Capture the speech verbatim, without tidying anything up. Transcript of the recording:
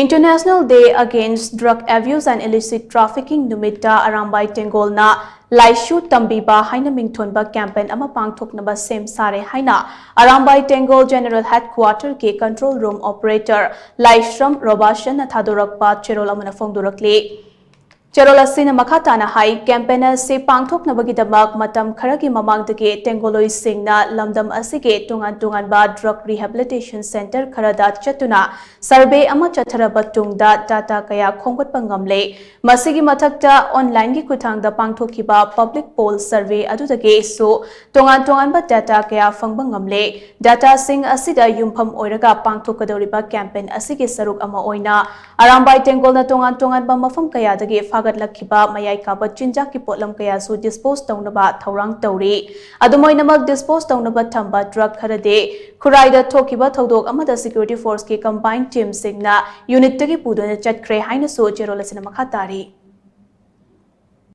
International Day Against Drug Abuse and Illicit Trafficking ꯅꯨꯃꯤꯠꯇ ꯑꯔꯥꯝꯕꯥꯏ ꯇꯦꯡꯒꯣꯜꯅ ꯂꯥꯏꯁꯨ ꯇꯝꯕꯤꯕ ꯍꯥꯏꯅ ꯃꯤꯡꯊꯣꯟꯕ ꯀꯦꯝꯄꯦꯟ ꯑꯃ ꯄꯥꯡꯊꯣꯛꯅꯕ ꯁꯦꯝ ꯁꯥꯔꯦ ꯍꯥꯏꯅ ꯑꯔꯥꯝꯕꯥꯏ ꯇꯦꯡꯒꯣꯜ ꯖꯦꯅꯔꯦꯜ ꯍꯦꯗꯀ꯭ꯋꯥꯇꯔꯒꯤ ꯀꯟꯇ꯭ꯔꯣꯜ ꯔꯨꯝ ꯑꯣꯄꯔꯦꯇꯔ ꯂꯥꯏꯁ꯭ꯔꯝ ꯔꯣꯕꯥꯁꯟꯅ ꯊꯥꯗꯣꯔꯛꯄ ꯆꯦꯔꯣꯜ ꯑꯃꯅ ꯐꯣꯡꯗꯣꯔꯛꯂꯤ꯫ ꯆꯦꯔꯣꯜ ꯑꯁꯤꯅ ꯃꯈꯥ ꯇꯥꯅ ꯍꯥꯏ, ꯀꯦꯝꯄꯦꯟ ꯑꯁꯤ ꯄꯥꯡꯊꯣꯛꯅꯕꯒꯤꯗꯃꯛ ꯃꯇꯝ ꯈꯔꯒꯤ ꯃꯃꯥꯡꯗꯒꯤ ꯇꯦꯡꯒꯣꯂꯣꯏꯁꯤꯡꯅ ꯂꯝꯗꯝ ꯑꯁꯤꯒꯤ ꯇꯣꯉꯥꯟ ꯇꯣꯉꯥꯟꯕ ꯗ꯭ꯔꯒ ꯔꯤꯍꯦꯕꯤꯂꯤꯇꯦꯁꯟ ꯁꯦꯟꯇꯔ ꯈꯔꯗ ꯆꯠꯇꯨꯅ ꯁꯔꯚꯦ ꯑꯃ ꯆꯠꯊꯔꯕ ꯇꯨꯡꯗ ꯗꯥꯇꯥ ꯀꯌꯥ ꯈꯣꯝꯒꯠꯄ ꯉꯝꯂꯦ꯫ ꯃꯁꯤꯒꯤ ꯃꯊꯛꯇ ꯑꯣꯟꯂꯥꯏꯟꯒꯤ ꯈꯨꯠꯊꯥꯡꯗ ꯄꯥꯡꯊꯣꯛꯈꯤꯕ ꯄꯕ꯭ꯂꯤꯛ ꯄꯣꯜ ꯁꯔꯚꯦ ꯑꯗꯨꯗꯒꯤꯁꯨ ꯇꯣꯉꯥꯟ ꯇꯣꯉꯥꯟꯕ ꯗꯥꯇꯥ ꯀꯌꯥ ꯐꯪꯕ ꯉꯝꯂꯦ꯫ ꯗꯥꯇꯥꯁꯤꯡ ꯑꯁꯤꯗ ꯌꯨꯝꯐꯝ ꯑꯣꯏꯔꯒ ꯄꯥꯡꯊꯣꯛꯀꯗꯧꯔꯤꯕ ꯀꯦꯝꯄꯦꯟ ꯑꯁꯤꯒꯤ ꯁꯔꯨꯛ ꯑꯃ ꯑꯣꯏꯅ ꯑꯔꯥꯝꯕꯥꯏ ꯇꯦꯡꯒꯣꯜꯅ ꯇꯣꯉꯥꯟ ꯇꯣꯉꯥꯟꯕ ꯃꯐꯝ ꯀꯌꯥꯗꯒꯤ ꯐꯥꯒꯠꯂꯛꯈꯤꯕ ꯃꯌꯥꯏ ꯀꯥꯕ ꯆꯤꯟꯖꯥꯛꯀꯤ ꯄꯣꯠꯂꯝ ꯀꯌꯥꯁꯨ ꯗꯤꯁꯄꯣꯖ ꯇꯧꯅꯕ ꯊꯧꯔꯥꯡ ꯇꯧꯔꯤ꯫ ꯑꯗꯨꯝ ꯑꯣꯏꯅꯃꯛ, ꯗꯤꯁꯄꯣꯖ ꯇꯧꯅꯕ ꯊꯝꯕ ꯗ꯭ꯔꯒ ꯈꯔꯗꯤ ꯈꯨꯔꯥꯏꯗ ꯊꯣꯛꯈꯤꯕ ꯊꯧꯗꯣꯛ ꯑꯃꯗ ꯁꯦꯀ꯭ꯌꯨꯔꯤꯇꯤ ꯐꯣꯔꯁꯀꯤ ꯀꯝꯕꯥꯏꯟ ꯇꯤꯝꯁꯤꯡꯅ ꯌꯨꯅꯤꯠꯇꯒꯤ ꯄꯨꯗꯨꯅ ꯆꯠꯈ꯭ꯔꯦ ꯍꯥꯏꯅꯁꯨ ꯆꯦꯔꯣꯜ ꯑꯁꯤꯅ ꯃꯈꯥ ꯇꯥꯔꯤ꯫